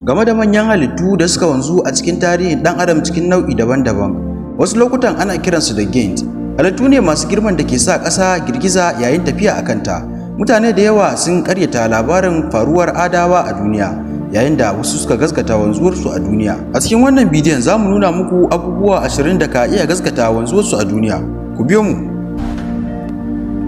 Game da manyan halittu da suka wanzu a cikin tarihin ɗan adam cikin nau'i daban-daban, wasu lokutan ana kiransu da giant. Halittu ne masu girman da ke sa ƙasa girgiza yayin tafiya a kanta. Mutane da yawa sun ƙaryata labarin faruwar Adawa a duniya, yayin da wasu suka gaskata wanzuwarsu a duniya. A cikin wannan bidiyon za mu nuna muku abubuwa 20 da ka iya gaskata wanzuwarsu a duniya. Ku biyo mu.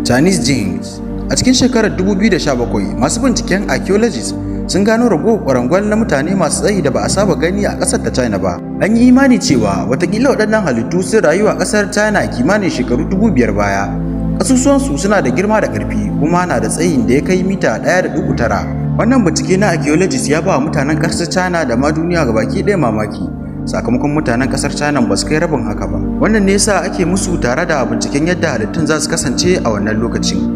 Chinese Giants. A cikin shekarar 2017, masu binciken archaeologists sun gano ragowar kwarangwal na mutane masu tsayi da ba a saba gani a ƙasar ta China ba. An yi imani cewa watakila waɗannan halittu sun rayu a ƙasar China kimanin shekaru 5,000 baya. Ƙasusuwansu suna da girma da ƙarfi, kuma na da tsayin da ya kai mita 1.9. Wannan bincike na archaeologists ya ba wa mutanen ƙasar China da ma duniya gabaki ɗaya mamaki, sakamakon mutanen ƙasar China ba su kai rabin haka ba. Wannan ne yasa ake musu tare da binciken yadda halittun za su kasance a wannan lokacin.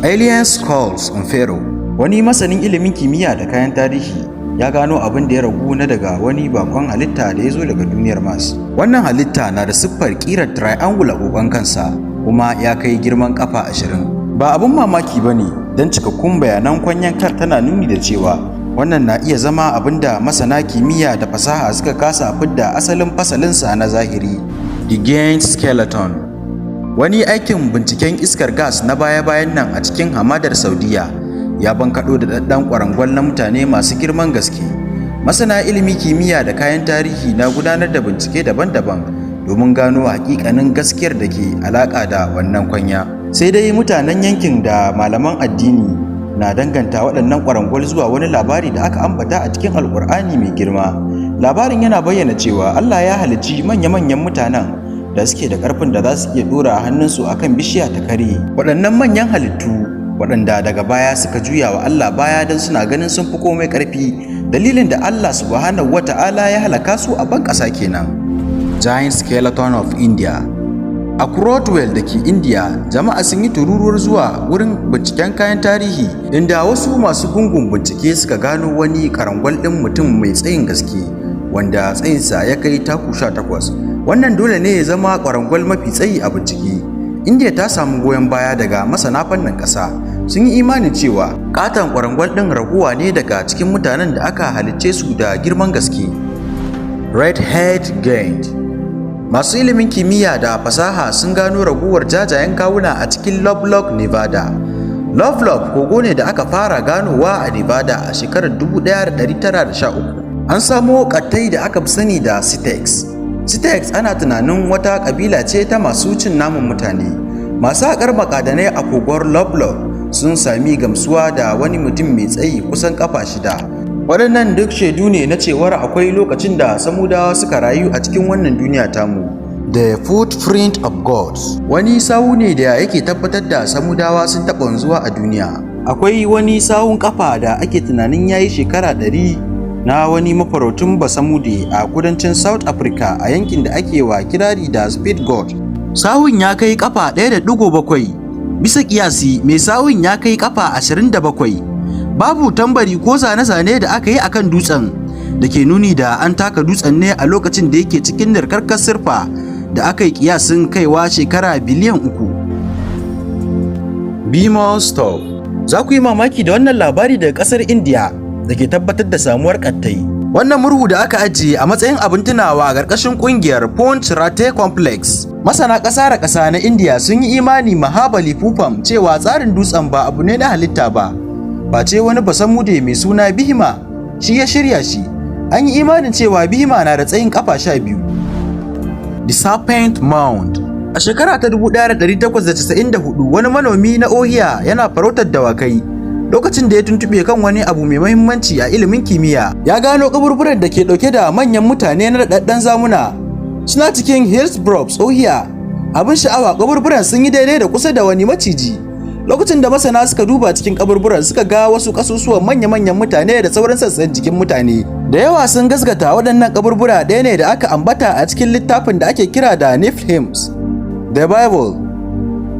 Alien Skulls on Pharaoh. Wani masanin ilimin kimiyya da kayan tarihi ya gano abin da ya ragu na daga wani bakon halitta da ya zo daga duniyar Mars. Wannan halitta na da siffar ƙirar triangle a kokon kansa, kuma ya kai girman kafa 20. Ba abin mamaki ba ne don cikakkun bayanan kwanyan kar tana nuni da cewa wannan na iya zama abin da masana kimiyya da fasaha suka kasa fidda asalin fasalinsa na zahiri. The Giant Skeleton. Wani aikin binciken iskar gas na baya-bayan nan a cikin hamadar Saudiya ya bankaɗo da daɗaɗɗen ƙwarangwal na mutane masu girman gaske. Masana ilimi kimiyya da kayan tarihi na gudanar da bincike daban-daban domin gano hakikanin gaskiyar da ke alaƙa da wannan kwanya. Sai dai mutanen yankin da malaman addini na danganta waɗannan ƙwarangwal zuwa wani labari da aka ambata a cikin Alƙur'ani mai girma. Labarin yana bayyana cewa Allah ya halicci manya-manyan mutanen da suke da ƙarfin da za su iya ɗora hannunsu akan bishiya ta karye. Waɗannan manyan halittu waɗanda daga baya suka juya wa Allah baya don suna ganin sun fi komai ƙarfi, dalilin da Allah Subhanahu wata'ala ya halaka su a ban ƙasa kenan. Giant Skeleton of India. A Crowdwell da ke India, jama'a sun yi tururuwar zuwa wurin binciken kayan tarihi, inda wasu masu gungun bincike suka gano wani karangwal ɗin mutum mai tsayin gaske, wanda tsayinsa ya kai taku 18. Wannan dole ne ya zama kwarangwal mafi tsayi a bincike. India ta samu goyon baya daga masana fannin ƙasa. Sun yi imanin cewa katon kwarangwal ɗin raguwa ne daga cikin mutanen da aka halicce su da girman gaske. Red Head Giant. Masu ilimin kimiyya da fasaha sun gano raguwar jajayen kawuna a cikin Lovelock, Nevada. Lovelock kogo ne da aka fara ganowa a Nevada a shekarar 1913. An samo kattai da aka fi sani da Citex. Citex ana tunanin wata kabila ce ta masu cin naman mutane. Masu haƙar makadanai a kogon Lovelock sun sami gamsuwa da wani mutum mai tsayi kusan kafa 6. Waɗannan duk shaidu ne na cewar akwai lokacin da Samudawa suka rayu a cikin wannan duniya tamu. The Footprint of Gods. Wani sawu ne da yake tabbatar da Samudawa sun taɓa wanzuwa a duniya. Akwai wani sawun kafa da ake tunanin yayi shekara 100 na wani mafarautin Basamude a kudancin South Africa, a yankin da ake wa kirari da Speed God. Sawun ya kai kafa 1.7. Bisa kiyasi, mai sawun ya kai kafa 27. Babu tambari ko zane-zane da aka yi akan dutsen da ke nuni da an taka dutsen ne a lokacin da yake cikin narkarkar sirfa da aka yi kiyasin kaiwa shekara biliyan 3. Bhima Stop. Za ku yi mamaki da wannan labari daga kasar India da ke tabbatar da samuwar kattai. Wannan murhu da aka ajiye a matsayin abin tunawa a ƙarƙashin ƙungiyar Punch Rate Complex. Masana ƙasa da ƙasa na India sun yi imani Mahabali Pupam cewa tsarin dutsen ba abu ne na halitta ba, face wani Basamude mai suna Bhima shi ya shirya shi. An yi imanin cewa Bhima na da tsayin kafa 12. The Serpent Mound. A shekara ta 1894, wani manomi na Ohio yana farautar dawakai lokacin da ya tuntube kan wani abu mai mahimmanci a ilimin kimiyya. Ya gano kaburburan da ke dauke da manyan mutane na daɗaɗɗen zamuna, suna cikin Hillsborough, Ohio. Abin sha'awa, kaburburan sun yi daidai da kusa da wani maciji. Lokacin da masana suka duba cikin kaburburan, suka ga wasu kasusuwan manya-manyan mutane da sauran sassan jikin mutane da yawa. Sun gasgata waɗannan kaburbura ɗaya ne da aka ambata a cikin littafin da ake kira da Nephilims. The Bible.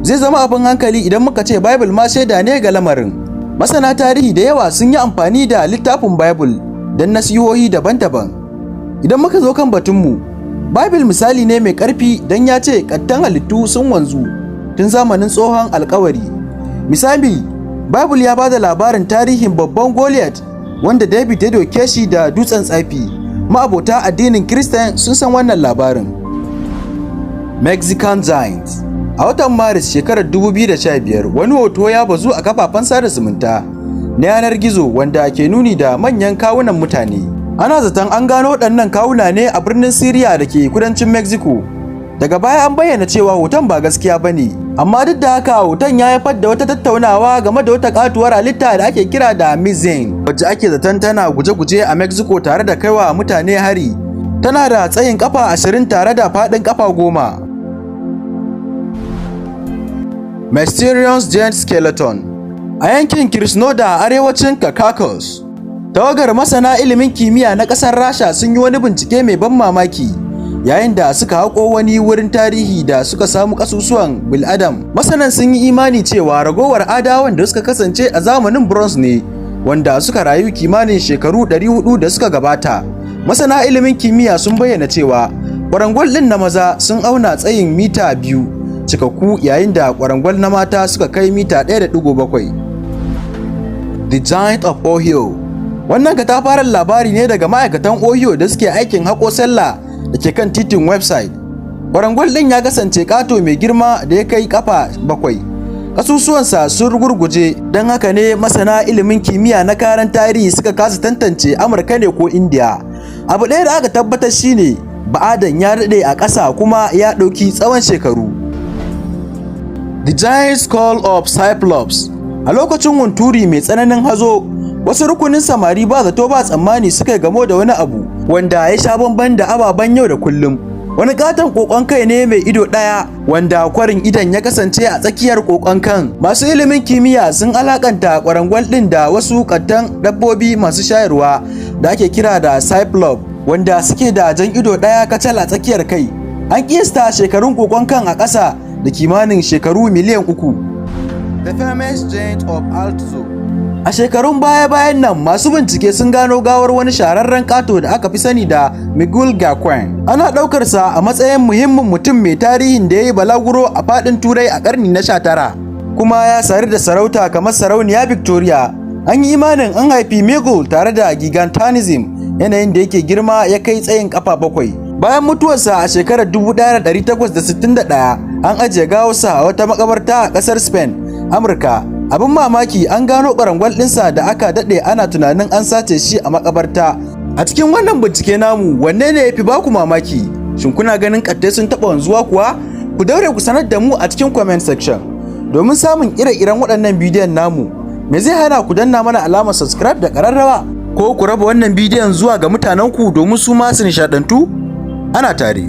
Zai zama abin hankali idan muka ce Bible ma shaida ne ga lamarin. Masana tarihi da yawa sun yi amfani da littafin Bible don nasihohi daban-daban. Idan muka zo kan batunmu, Bible misali ne mai ƙarfi don ya ce ƙattan halittu sun wanzu tun zamanin Tsohon Alkawari. Misali, Bible ya ba da labarin tarihin babban Goliath. wanda David ya doke shi da dutsen tsafi. Ma'abota addinin Kiristan sun san wannan labarin. Mexican Giant. A watan Maris shekarar 2015, wani hoto ya bazu a kafafen sada zumunta na yanar gizo wanda ke nuni da manyan kawunan mutane. Ana zaton an gano waɗannan kawuna ne a birnin Siriya da ke kudancin Mexico. Daga baya an bayyana cewa hoton ba gaskiya ba ne, amma duk da haka hoton ya haifar da wata tattaunawa game da wata katuwar halitta da ake kira da Mizin, wacce ake zaton tana guje-guje a Mexico tare da kaiwa mutane hari. Tana da tsayin kafa 20 tare da faɗin kafa 10. Mysterious Giant Skeleton. A yankin Krasnodar, arewacin Caucasus, tawagar masana ilimin kimiyya na ƙasar Rasha sun yi wani bincike mai ban mamaki yayin da suka haƙo wani wurin tarihi da suka samu ƙasusuwan bil'adam. Masanan sun yi imani cewa ragowar adawan da suka kasance a zamanin bronze ne, wanda suka rayu kimanin shekaru 400 da suka gabata. Masana ilimin kimiyya sun bayyana cewa ƙwarangwal ɗin na maza sun auna tsayin mita 2 cikakku, yayin da ƙwarangwal na mata suka kai mita 1.7. The Giant of Ohio. Wannan katafaren labari ne daga ma'aikatan Ohio da suke aikin haƙo sallah da ke kan titin website. Ƙwarangwal ɗin ya kasance ƙato mai girma da ya kai kafa 7. Ƙasusuwansa sun gurguje, don haka ne masana ilimin kimiyya na karan tarihi suka kasa tantance Amurka ne ko Indiya. Abu ɗaya da aka tabbatar shine ba'adan ya daɗe a ƙasa kuma ya ɗauki tsawon shekaru. The Giant Skull of Cyclops. A lokacin hunturu mai tsananin hazo, wasu rukunin samari ba zato ba tsammani suka gamo da wani abu wanda ya sha bamban da ababen yau da kullum. Wani katon kokon kai ne mai ido ɗaya, wanda kwarin idon ya kasance a tsakiyar kokon kan. Masu ilimin kimiyya sun alakanta kwarangwal ɗin da wasu kattan dabbobi masu shayarwa da ake kira da cyclops, wanda suke da jan ido ɗaya kacal a tsakiyar kai. An kiyasta shekarun kokon kan a ƙasa da kimanin shekaru miliyan 3. The Famous Giant of Altzou. A shekarun baya-bayan nan, masu bincike sun gano gawar wani shahararren ƙato da aka fi sani da Miguel Gaquin. Ana ɗaukar sa a matsayin muhimmin mutum mai tarihin da ya yi balaguro a faɗin Turai a ƙarni na 19. Kuma ya sari da sarauta kamar Sarauniya Victoria. An yi imanin an haifi Miguel tare da gigantism, yanayin da yake girma ya kai tsayin kafa 7. Bayan mutuwarsa a shekarar 1861, an ajiye gawarsa a wata makabarta a ƙasar Spain, Amurka. Abin mamaki, an gano ƙwarangwal ɗinsa da aka daɗe ana tunanin an sace shi a makabarta. A cikin wannan bincike namu, wanne ne ya fi baku mamaki? Shin kuna ganin ƙattai sun taɓa wanzuwa kuwa? Ku daure ku sanar da mu a cikin comment section. Domin samun ire-iren waɗannan bidiyon namu, me zai hana ku danna mana alamar subscribe da ƙararrawa? Ko ku raba wannan bidiyon zuwa ga mutanenku domin su ma su nishaɗantu? Ana tare.